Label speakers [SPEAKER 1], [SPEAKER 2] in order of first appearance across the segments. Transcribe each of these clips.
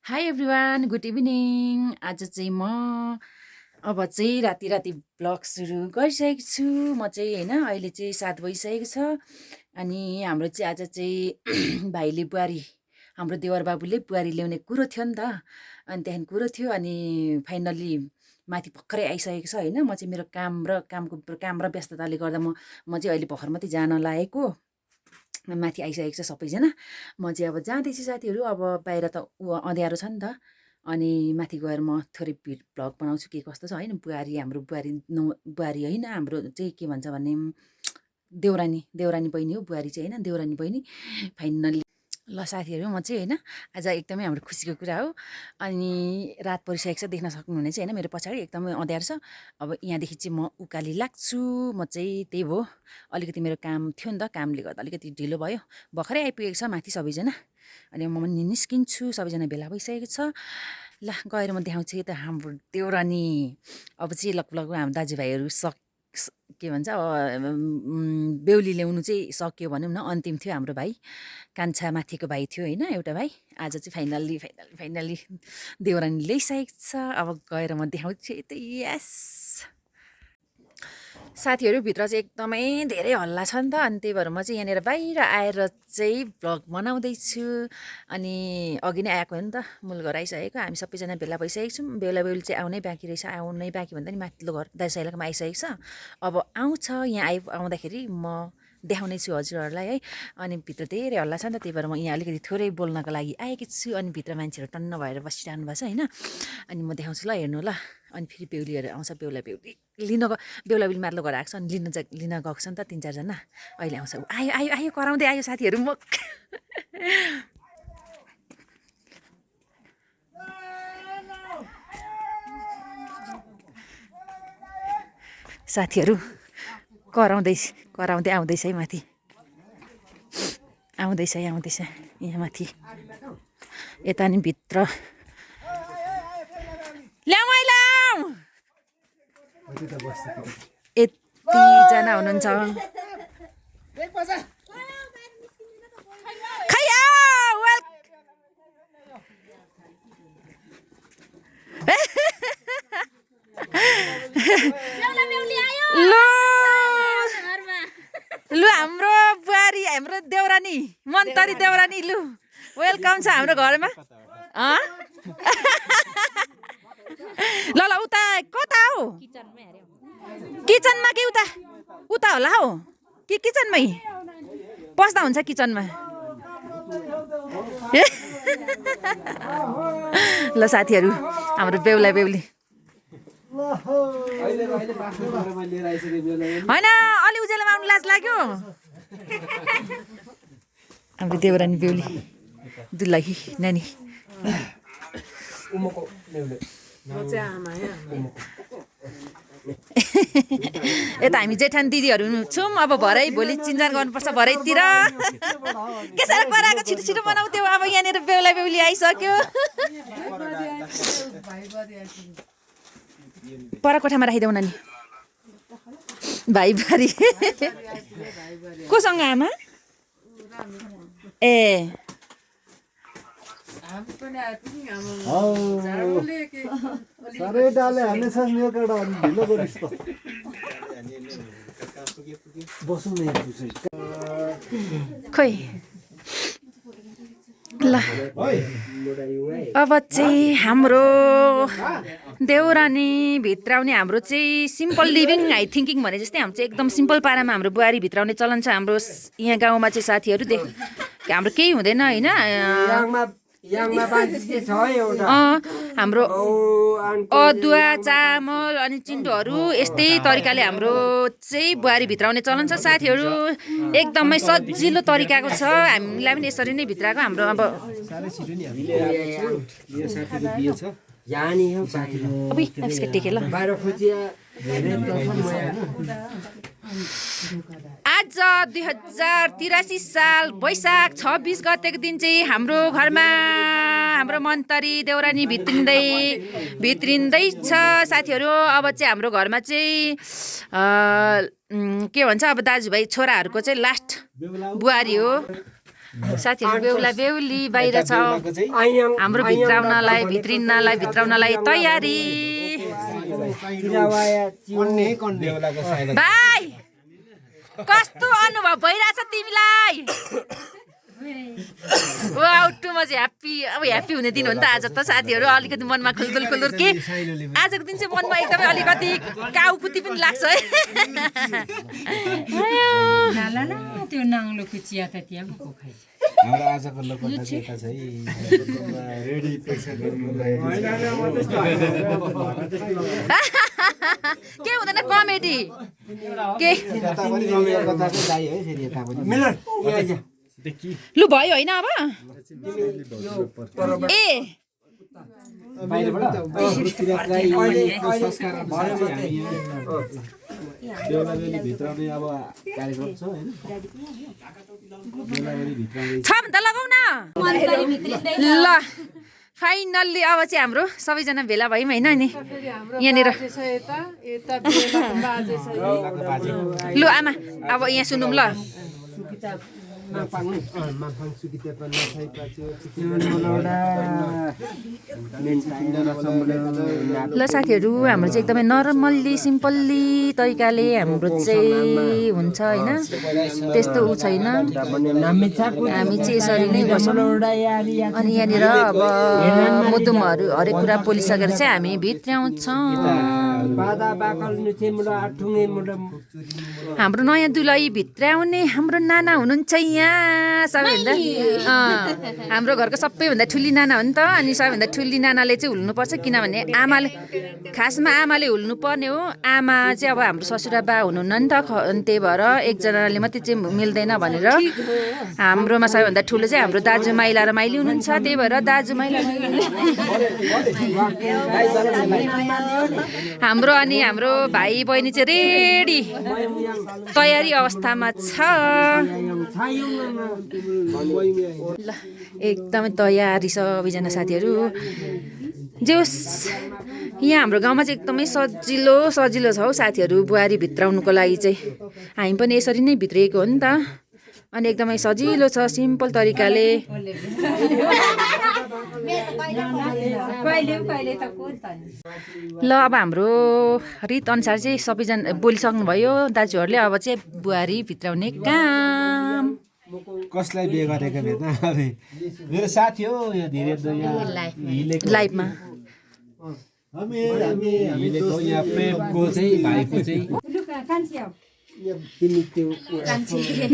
[SPEAKER 1] High everyone good evening. आज चाहिँ म अब चाहिँ राति राति ब्लग सुरु गरिसकेको छु। म चाहिँ होइन अहिले चाहिँ 7 बजिसकेको छ। अनि हाम्रो चाहिँ आज चाहिँ भाइले बुहारी हाम्रो देवर बाबुले बुहारी ल्याउने कुरो थियो नि त। अनि त्यहाँदेखि कुरो थियो अनि फाइनल्ली माथि भर्खरै आइसकेको छ होइन। म चाहिँ मेरो काम र व्यस्तताले गर्दा म चाहिँ अहिले भर्खर मात्रै जान लागेको। माथि आइसकेको छ सबैजना। म चाहिँ अब जाँदैछु साथीहरू। अब बाहिर त अँध्यारो छ नि त। अनि माथि गएर म थोरै भ्लग बनाउँछु के कस्तो छ होइन। हाम्रो बुहारी होइन, हाम्रो चाहिँ के भन्छ भने देउरानी बहिनी हो। बुहारी चाहिँ होइन, देउरानी बहिनी फाइनल्ली। ल साथीहरू, म चाहिँ होइन आज एकदमै हाम्रो खुसीको कुरा हो। अनि रात परिसकेको छ, देख्न सक्नुहुनेछ होइन मेरो पछाडि एकदमै अँध्यारो छ। अब यहाँदेखि चाहिँ म उकाली लाग्छु। म चाहिँ त्यही भयो, अलिकति मेरो काम थियो नि त, कामले गर्दा अलिकति ढिलो भयो। भर्खरै आइपुगेको छ माथि सबैजना। अनि म निस्किन्छु, सबैजना भेला भइसकेको छ। ल गएर म देखाउँछु त हाम्रो देउरानी। अब चाहिँ लगभग हाम्रो दाजुभाइहरू के भन्छ बेहुली ल्याउनु चाहिँ सक्यो भनौँ न। अन्तिम थियो हाम्रो भाइ, कान्छा माथिको भाइ थियो होइन एउटा भाइ। आज चाहिँ फाइनल्ली देउरानी ल्याइसकेको छ। अब गएर म देखाउँछु यतै। यस साथीहरू, भित्र चाहिँ एकदमै धेरै हल्ला छ नि त। अनि त्यही भएर म चाहिँ यहाँनिर बाहिर आएर चाहिँ भ्लग बनाउँदैछु। अनि अघि नै आएको हो नि त, मूल घर आइसकेको। हामी सबैजना भेला भइसकेको छौँ। बेहुली चाहिँ आउनै बाँकी रहेछ। आउनै बाँकी भन्दा नि माथिल्लो घर दाइसाइलाकोमा आइसकेको छ। अब आउँछ, यहाँ आउँदाखेरि म देखाउने छु हजुरहरूलाई है। अनि भित्र धेरै हल्ला छ नि त, त्यही भएर म यहाँ अलिकति थोरै बोल्नको लागि आएकी छु। अनि भित्र मान्छेहरू टन्न भएर बसिरहनु भएको छ होइन। अनि म देखाउँछु ल, हेर्नु ल। अनि फेरि बेहुलीहरू आउँछ, बेहुली बेहुली माथिल्लो घर आएको छ। अनि लिन गएको छ नि त 3-4 जना। अहिले आउँछ। आयो कराउँदै आयो साथीहरू। म साथीहरू कराउँदै आउँदैछ है माथि। आउँदैछ यहाँ माथि। यता नि भित्र यतिजना हुनुहुन्छ। लु हाम्रो बुहारी, हाम्रो देउरानी, मन्तरी देउरानी, लु वेलकम छ हाम्रो घरमा। ल उता कता हो? किचनमा कि उता होला हौ कि किचनमै पस्दा हुन्छ किचनमा। ल साथीहरू, हाम्रो बेहुली होइन, अलि उज्यालोमा आउनु लाज लाग्यो। हाम्रो देउरानी बेहुली दुलही नानी। यता हामी जेठान दिदीहरू छौँ। अब भोलि चिन्जान गर्नुपर्छ भरैतिर। के साह्रो कराएको, छिटो बनाउँथ्यो। अब यहाँनिर बेहुली आइसक्यो। पर कोठामा राखिदेऊ नानी। भाइ बुहारी कोसँग आमा? ए खोइ ल। अब चाहिँ हाम्रो देउरानी भित्राउने हाम्रो चाहिँ सिम्पल लिभिङ हाई थिङ्किङ भने जस्तै हाम्रो चाहिँ एकदम सिम्पल पारामा हाम्रो बुहारी भित्राउने चलन छ हाम्रो यहाँ गाउँमा चाहिँ साथीहरू। हाम्रो केही हुँदैन होइन। हाम्रो अदुवा चामल अनि चिन्डोहरू यस्तै तरिकाले हाम्रो चाहिँ बुहारी भित्राउने चलन छ साथीहरू। एकदमै सजिलो तरिकाको छ। हामीलाई पनि यसरी नै भित्राएको हाम्रो। अब आज 2083 साल वैशाख 26 गतेको दिन चाहिँ हाम्रो घरमा हाम्रो मन्तरी देउरानी भित्रिँदैछ साथीहरू। अब चाहिँ हाम्रो घरमा चाहिँ के भन्छ, अब दाजुभाइ छोराहरूको चाहिँ लास्ट बुहारी हो। साथीहरू बेहुला बेहुली बाहिर छ हाम्रो भित्राउनलाई तयारी भाइ कस्तो अनुभव भइरहेछ तिमीलाई म चाहिँ ह्याप्पी हुने दिन हो नि त आज त साथीहरू अलिकति मनमा खुल्दुल के आजको दिन चाहिँ मनमा एकदमै अलिकति काउकुती पनि लाग्छ है
[SPEAKER 2] त्यो नाङ्लोको चिया त त्यहाँ पो खाइन्छ
[SPEAKER 3] आजको लोककथा चाहिँ छ रेडी पैसा
[SPEAKER 1] के हुँदैन कमेडी के लु भयो होइन अब ए छ भने त लगाउ न ल फाइनल्ली अब चाहिँ हाम्रो सबैजना भेला भयौँ होइन नि यहाँनिर लु आमा अब यहाँ सुनौँ ल ल साथीहरू हाम्रो चाहिँ एकदमै नर्मल्ली सिम्पल्ली तरिकाले हाम्रो चाहिँ हुन्छ होइन त्यस्तो ऊ छैन हामी चाहिँ यसरी नै गर्छौँ अनि यहाँनिर अब मुदुमहरू हरेक कुरा पोलिसकेर चाहिँ हामी भित्र्याउँछौँ हाम्रो नयाँ दुलै भित्र्याउने हाम्रो नाना हुनुहुन्छ यहाँ सबैभन्दा हाम्रो घरको सबैभन्दा ठुली नाना हो नि त अनि सबैभन्दा ठुली नानाले चाहिँ हुल्नुपर्छ किनभने आमाले खासमा आमाले हुल्नु पर्ने हो आमा चाहिँ अब हाम्रो ससुरा बा हुनुहुन्न नि त अनि त्यही भएर एकजनाले मात्रै चाहिँ मिल्दैन भनेर हाम्रोमा सबैभन्दा ठुलो चाहिँ हाम्रो दाजु माइला र माइली हुनुहुन्छ त्यही भएर दाजु माइला हाम्रो अनि हाम्रो भाइ बहिनी चाहिँ रेडी तयारी अवस्थामा छ ल एकदमै तयारी सबैजना साथीहरू जे होस् यहाँ हाम्रो गाउँमा चाहिँ एकदमै सजिलो छ हौ साथीहरू बुहारी भित्राउनुको लागि चाहिँ हामी पनि यसरी नै भित्रिएको हो नि त अनि एकदमै सजिलो छ सिम्पल तरिकाले ल अब हाम्रो रीत अनुसार चाहिँ सबैजना बोलिसक्नुभयो दाजुहरूले अब चाहिँ बुहारी भित्राउने काम
[SPEAKER 3] कसलाई बिहे गरेको भेट्न मेरो साथी हो यहाँ धीरेन्द्र
[SPEAKER 1] लाइभमा
[SPEAKER 3] हिलेको यहाँ प्रेमको चाहिँ भाइको चाहिँ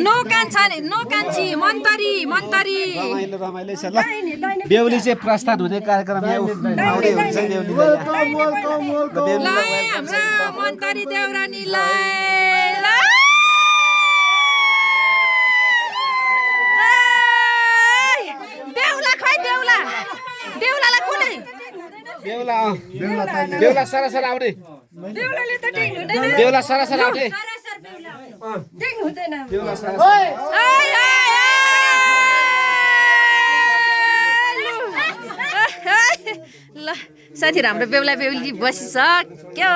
[SPEAKER 1] नो कान्छी मन्तरी
[SPEAKER 3] रमाइलो छ ल बेहुली चाहिँ प्रस्थान हुने कार्यक्रम आउँदै हुन्छ
[SPEAKER 1] बेहुली हाम्रो मन्तरी देउरानीलाई बेहुलालाई कुनै
[SPEAKER 3] बेहुला सरासर आउने बेहुला सरासर आउने
[SPEAKER 1] ल साथीहरू हाम्रो बेहुला बेहुली बसिसक्यो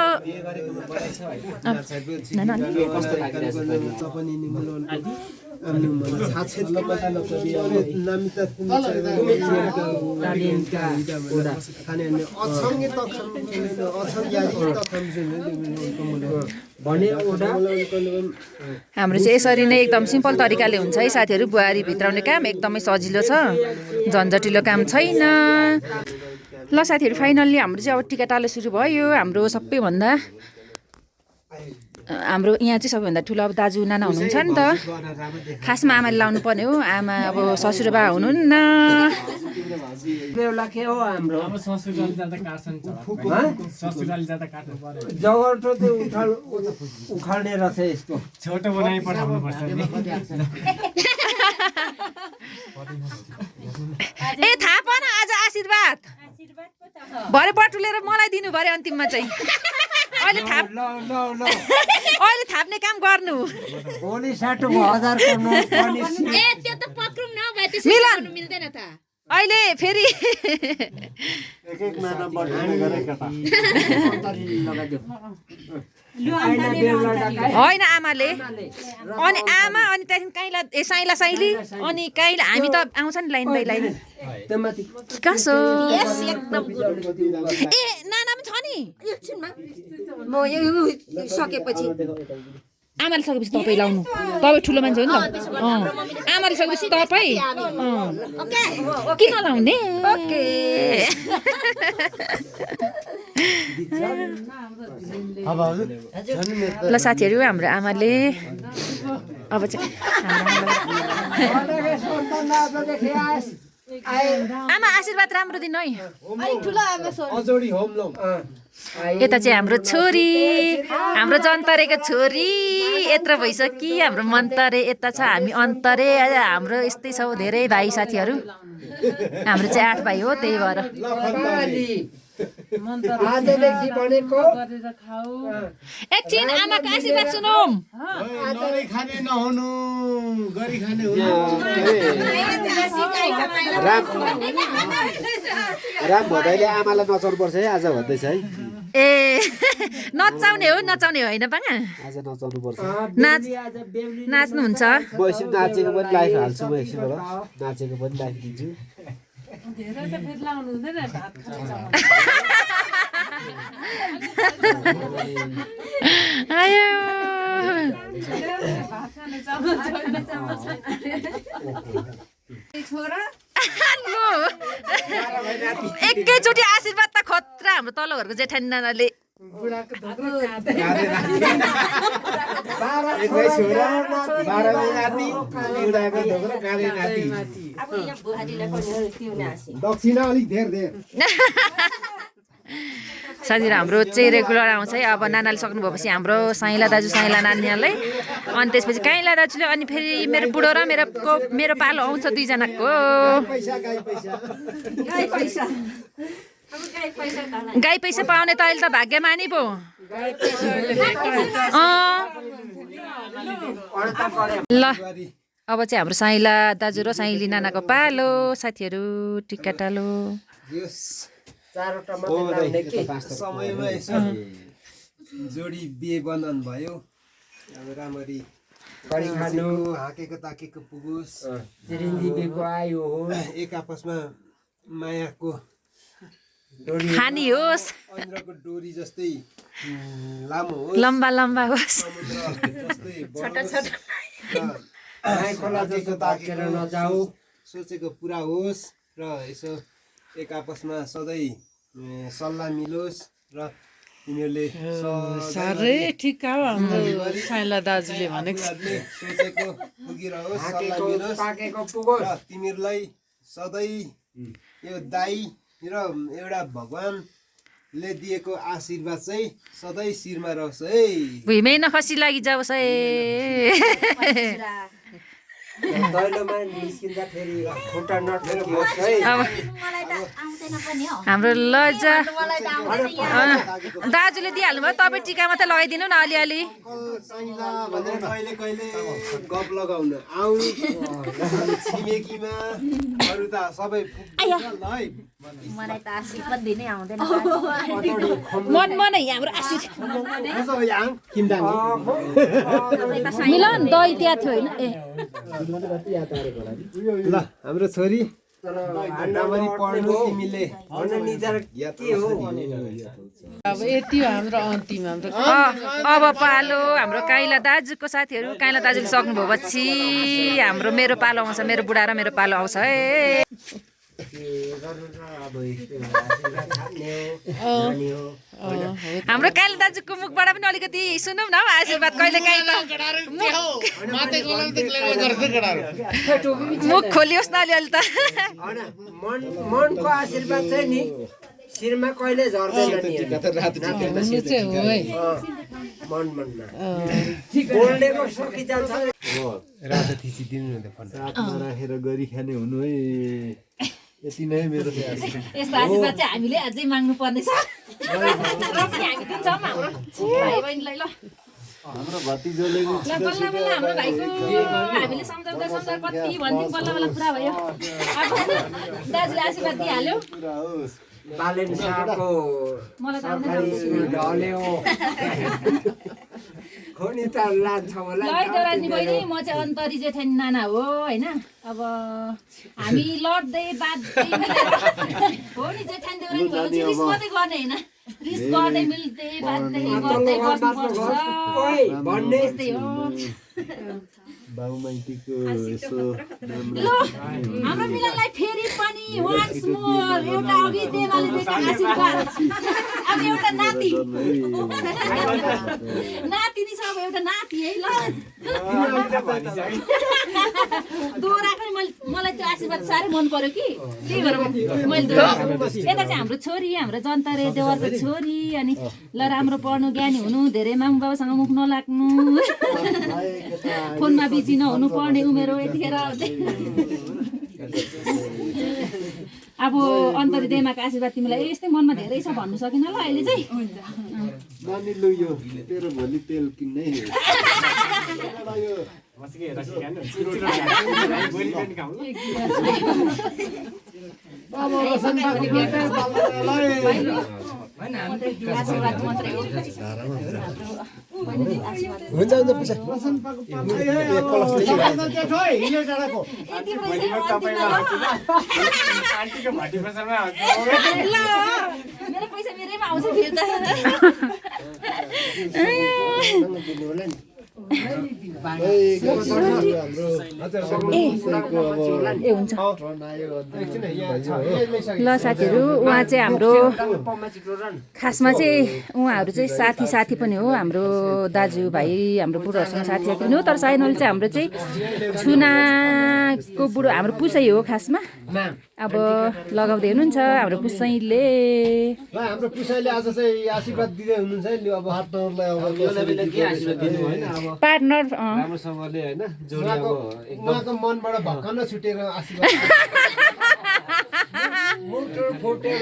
[SPEAKER 1] हाम्रो चाहिँ यसरी नै एकदम सिम्पल तरिकाले हुन्छ है साथीहरू बुहारी भित्राउने काम एकदमै सजिलो छ झन्झटिलो काम छैन ल साथीहरू फाइनल्ली हाम्रो चाहिँ अब टिकाटालो सुरु भयो हाम्रो सबैभन्दा हाम्रो यहाँ चाहिँ सबैभन्दा ठुलो अब दाजु नाना हुनुहुन्छ नि त खासमा आमाले लाउनु पर्ने हो आमा अब ससुरबा हुनुहुन्न
[SPEAKER 4] उखाल्ने रहेछ यस्तो
[SPEAKER 3] छोटो बनाइ पठाउनु पर्छ
[SPEAKER 1] ए थाहा पाएन आज आशीर्वाद भरे बटुलेर मलाई दिनु पर्यो अन्तिममा चाहिँ अहिले थाप्ने काम गर्नु
[SPEAKER 4] भोलि 60,000 को नोट पनि
[SPEAKER 5] ए त्यो त पक्रुम न भए त्यसै गर्नु मिल्दैन त
[SPEAKER 1] अहिले फेरि
[SPEAKER 3] एक एक महिना बढ्ने गरे केटा
[SPEAKER 1] होइन आमाले अनि आमा अनि त्यहाँदेखि काइला साइला साइली अनि काइला हामी त आउँछ नि लाइन बाई लाइन कसो ए नाना पनि छ नि
[SPEAKER 5] म यो सकेपछि
[SPEAKER 1] आमाले सकेपछि तपाईँ लाउनु तपाईँ ठुलो मान्छे हो नि त आमाले सकेपछि तपाईँ किन लाउने ल साथीहरू हाम्रो आमाले अब चाहिँ आमा आशीर्वाद राम्रो दिनु है
[SPEAKER 3] अजोडी होम लौ
[SPEAKER 1] यता चाहिँ हाम्रो छोरी हाम्रो जन्तरेको छोरी यत्रो भइसक्यो हाम्रो मन्तरे यता छ हामी अन्तरे हाम्रो यस्तै छौँ धेरै भाइ साथीहरू हाम्रो चाहिँ 8 भाइ हो त्यही भएर
[SPEAKER 4] आजदेखि भनेको
[SPEAKER 1] एकछिन आमाको आशीर्वाद सुनौँ
[SPEAKER 3] नरी खाने नहुनु गरी खाने हुनु राम भदाइले आमालाई नचाउनु पर्छ है आज भन्दैछ है
[SPEAKER 1] ए नचाउने होइन बाङा
[SPEAKER 3] आज नचाउनु पर्छ
[SPEAKER 1] नाच्नुहुन्छ
[SPEAKER 3] म एकछिन नाचेको पनि लाइफ हाल्छु म एकछिनबाट नाचेको पनि लाइफ दिन्छु
[SPEAKER 1] आयो एकैचोटि आशीर्वाद त खतरा हाम्रो तल्लो घरको जेठानी नानाले
[SPEAKER 3] दक्षिणा अलिक धेर
[SPEAKER 1] साथीहरू हाम्रो चाहिँ रेगुलर आउँछ है अब नानाले सक्नु भएपछि हाम्रो साइला दाजु साइला नानीहरूलाई अनि त्यसपछि काइला दाजुले अनि फेरि मेरो बुढो र मेरो पालो आउँछ दुईजनाको गाई पैसा पाउने त अहिले त भाग्यमानी पो ल अब चाहिँ हाम्रो साइला दाजु र साइली नानाको पालो साथीहरू टिका टालो
[SPEAKER 4] समयमा यसो जोडी बिहे बन्धन भयो अब राम्ररी खानु
[SPEAKER 3] हाकेको ताकेको पुगोस्
[SPEAKER 4] चिरञ्जीवीको आयु हो
[SPEAKER 3] एक आपसमा मायाको
[SPEAKER 1] खानी होस्
[SPEAKER 3] ऐन्द्रको डोरी जस्तै लामो होस्
[SPEAKER 1] लम्बा लम्बा होस्
[SPEAKER 4] खोला जस्तो ताकेर नजाऊ
[SPEAKER 3] सोचेको पुरा होस् र यसो एक आपसमा सधैँ सल्लाह मिलोस् र तिनीहरूले
[SPEAKER 6] साह्रै ठिक हो हाम्रो साइला दाजुले भनेको
[SPEAKER 3] सोचेको पुगिरहोस् सल्लाह मिलोस् र तिमीहरूलाई सधैँ यो दाई र एउटा भगवानले दिएको आशीर्वाद चाहिँ सधैँ शिरमा रहोस् है
[SPEAKER 1] भुइँमै नखसी लागि जाओस् है
[SPEAKER 4] दैलोमा निस्किँदाखेरि खुट्टा नठोकियोस् है
[SPEAKER 1] अब हाम्रो लजा दाजुले दिइहाल्नु भयो तपाईँ टिका मात्रै लगाइदिनु न अलिअलि
[SPEAKER 3] भनेर कहिले कहिले गफ लगाउन आउँ छिमेकीमा अरू त सबै
[SPEAKER 5] मलाई त आशीर्वाद दिनै आउँदैन
[SPEAKER 1] मनै हाम्रो मिलन दही त्यहाँ थियो होइन ए
[SPEAKER 3] ल हाम्रो छोरी राम्ररी पढ्नु तिमीले
[SPEAKER 6] अब यति हो हाम्रो अन्तिम हाम्रो
[SPEAKER 1] अब पालो हाम्रो काइला दाजुको साथीहरू काइला दाजुले सक्नुभयो पछि हाम्रो मेरो पालो आउँछ मेरो बुढा र मेरो पालो आउँछ है हाम्रो काइला दाजुको मुखबाट पनि अलिकति सुनौँ न आशीर्वाद कहिले काहीँ मुख खोलियोस् न अलिअलि त
[SPEAKER 4] मनको आशीर्वाद चाहिँ नि शिरमा कहिले झर्दैन
[SPEAKER 6] हुनु चाहिँ हो है
[SPEAKER 4] मनमा बोल्नेको सकी जान्छ
[SPEAKER 3] रातो थिचिदिनु न त साथमा राखेर गरी खाने हुनु है यति नै मेरो
[SPEAKER 1] यस्तो आशीर्वाद चाहिँ हामीले अझै माग्नु पर्नेछ र पनि हामी दिन्छौँ हाम्रो भाइ बहिनीलाई ल
[SPEAKER 3] हाम्रो भतिजोले
[SPEAKER 1] ल बल्ल बल्ल हाम्रो भाइको हामीले सम्झाउँदा कति भन्थ्यौँ बल्ल बल्ल पुरा भयो अब दाजुले आशीर्वाद दिइहाल्यो
[SPEAKER 3] पुरा होस्
[SPEAKER 4] बालेन शाहको
[SPEAKER 1] मलाई त
[SPEAKER 4] सरकारी ढल्यो खोनी त लान्छ होला
[SPEAKER 1] ल देउरानी बहिनी म चाहिँ अन्तरी जेठानी नाना हो होइन अब हामी लड्दै बाध्दै हो नि जेठानी देउरानी भयो चाहिँ रिस मात्रै गर्ने होइन रिस गर्दै मिल्दै बाध्दै गर्दै बस्नुपर्छ
[SPEAKER 4] ओइ भन्ने
[SPEAKER 1] त्यस्तै हो
[SPEAKER 3] बाबुमाइतीको यसो
[SPEAKER 1] ल हाम्रो मिलनलाई फेरि पनि वान्स मोर एउटा अघि देवाले दिएको आशीर्वाद अब एउटा नाति नातिनी छ अब एउटा नाति है ल दोहोरा पनि मलाई त्यो आशीर्वाद साह्रै मन पर्यो कि त्यही भएर मैले यता चाहिँ हाम्रो छोरी हाम्रो जनता रे देवरको छोरी अनि ल राम्रो पढ्नु ज्ञानी हुनु धेरै मामु बाबासँग मुख नलाग्नु फोनमा बिजी नहुनु पर्ने उमेर हो यतिखेर अब अन्तरी देमाको आशीर्वाद तिमीलाई यस्तै मनमा धेरै छ भन्नु सकिन ल अहिले चाहिँ
[SPEAKER 3] नानी लु यो तेरो भोलि तेल किन्नै
[SPEAKER 1] आशीर्वाद मात्रै हो
[SPEAKER 3] हुन्छ हुन्छ
[SPEAKER 1] मेरो पैसा मेरैमा आउँछ फिर्ता ए हुन्छ ल साथीहरू उहाँ चाहिँ हाम्रो खासमा चाहिँ उहाँहरू चाहिँ साथी पनि हो हाम्रो दाजुभाइ हाम्रो बुढोहरूसँग साथी पनि हो तर साइनल चाहिँ हाम्रो चाहिँ छुनाको बुढो हाम्रो पुसै हो खासमा अब लगाउँदै हुनुहुन्छ हाम्रो पुसैले
[SPEAKER 3] ल हाम्रो पुसाइले आज चाहिँ आशीर्वाद दिँदै हुनुहुन्छ नि अब पार्टनरलाई के आशीर्वाद दिनु हैन अब
[SPEAKER 1] पार्टनर
[SPEAKER 3] राम्रोसँगले हैन जोडी अब उहाँको मनबाट भक्कन छुटेर आशीर्वाद
[SPEAKER 4] मोटर फुटेर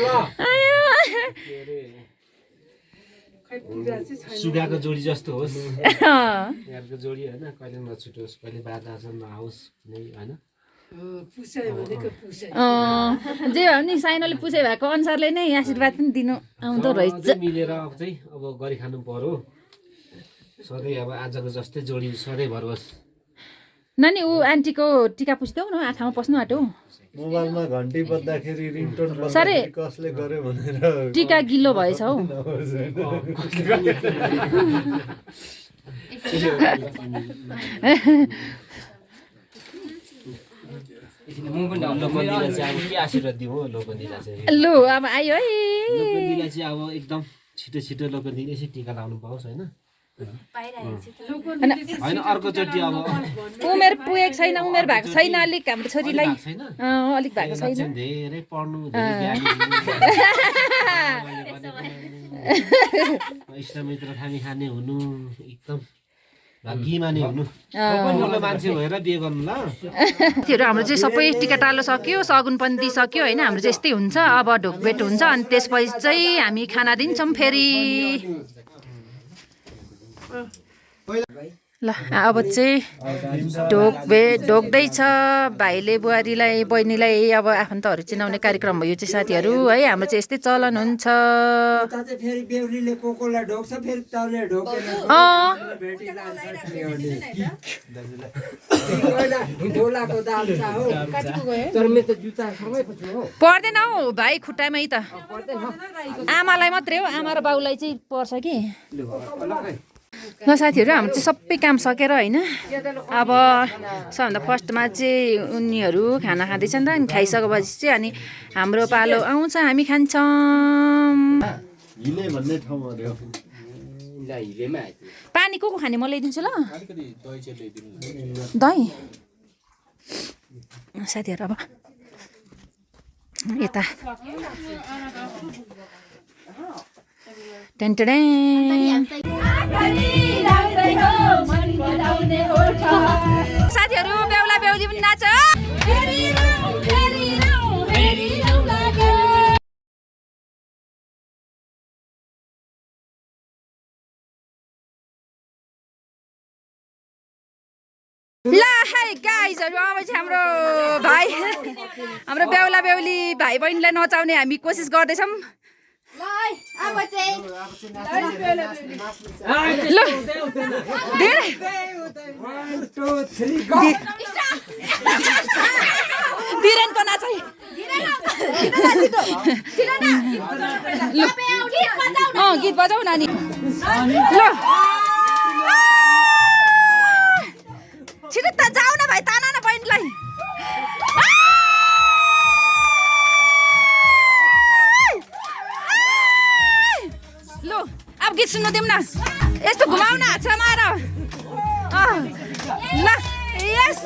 [SPEAKER 7] सुगाको जोडी जस्तो होस् यहाँको जोडी हैन कहिले नछुटोस् कहिले बाधा नआओस् नै हैन
[SPEAKER 1] जे भए पनि साइनोले पुछे भएको अनुसारले नै आशीर्वाद पनि दिनु आउँदो रहेछ
[SPEAKER 7] मिलेर चाहिँ अब गरी खानु पर्यो सधैँ अब आजको जस्तै जोडी सधैँभर होस्
[SPEAKER 1] नानी ऊ आन्टीको टिका पुछ्दैौ न आँखामा पस्नु आँट्यो
[SPEAKER 3] मोबाइलमा घन्टी बज्दाखेरि रिङटोन
[SPEAKER 1] साह्रै
[SPEAKER 3] कसले गर्यो भनेर
[SPEAKER 1] टिका गिल्लो भएछ हौ
[SPEAKER 7] लोकन्दिला चाहिँ अब के आशीर्वाद दिउँ हो लोकन्दिला चाहिँ
[SPEAKER 1] लु अब आयो है
[SPEAKER 7] लोकन्दिला चाहिँ अब एकदम छिटो छिटो लोकन्दिला यसै टिका लाउनु पाओस् होइन होइन अर्कोचोटि अब
[SPEAKER 1] उमेर पुगेको छैन उमेर भएको छैन अलिक हाम्रो छोरीलाई
[SPEAKER 7] छैन
[SPEAKER 1] अलिक भएको छैन
[SPEAKER 7] धेरै पढ्नु धेरै इष्टमित्र खाने खाने हुनु एकदम भाग्यमानी हुनु ठुलो मान्छे भएर बिहे गर्नु ल
[SPEAKER 1] त्योहरू हाम्रो चाहिँ सबै टिकाटालो सक्यो सगुन पनि दिइसक्यो होइन हाम्रो चाहिँ यस्तै हुन्छ अब ढोकभेट हुन्छ अनि त्यसपछि चाहिँ हामी खाना दिन्छौँ फेरि ल अब चाहिँ ढोक्दैछ भाइले बुहारीलाई बहिनीलाई अब आफन्तहरू चिनाउने कार्यक्रम भयो चाहिँ साथीहरू है हाम्रो चाहिँ यस्तै चलन हुन्छ
[SPEAKER 4] फेरि बेहुलीले कोकोलाई ढोक्छ फेरि तले ढोकेर ढोलाको दाल छ हो तर मेरो त जुत्ता सँगै पछि हो
[SPEAKER 1] पर्दैन हौ भाइ खुट्टामै त आमालाई मात्रै हो आमा र बाउलाई चाहिँ पर्छ कि ल साथीहरू हाम्रो चाहिँ सबै काम सकेर होइन अब सबभन्दा फर्स्टमा चाहिँ उनीहरू खाना खाँदैछ नि त अनि खाइसकेपछि चाहिँ अनि हाम्रो पालो आउँछ हामी खान्छौँ पानी को खाने म ल्याइदिन्छु ल दही साथीहरू अब यता साथीहरू बेहुला बेहुली पनि नाच ल हाई गाइजहरू अब चाहिँ हाम्रो भाइ हाम्रो बेहुला बेहुली भाइ बहिनीलाई नचाउने हामी कोसिस गर्दैछौँ ल धिरेनको नाचै गीत बजाऊ नानी ल छिटो त जाऊ न भाइ ताना न बहिनीलाई ल अब गीत सुन्नु दिउँ न यस्तो घुमाउ न हात मार ल यस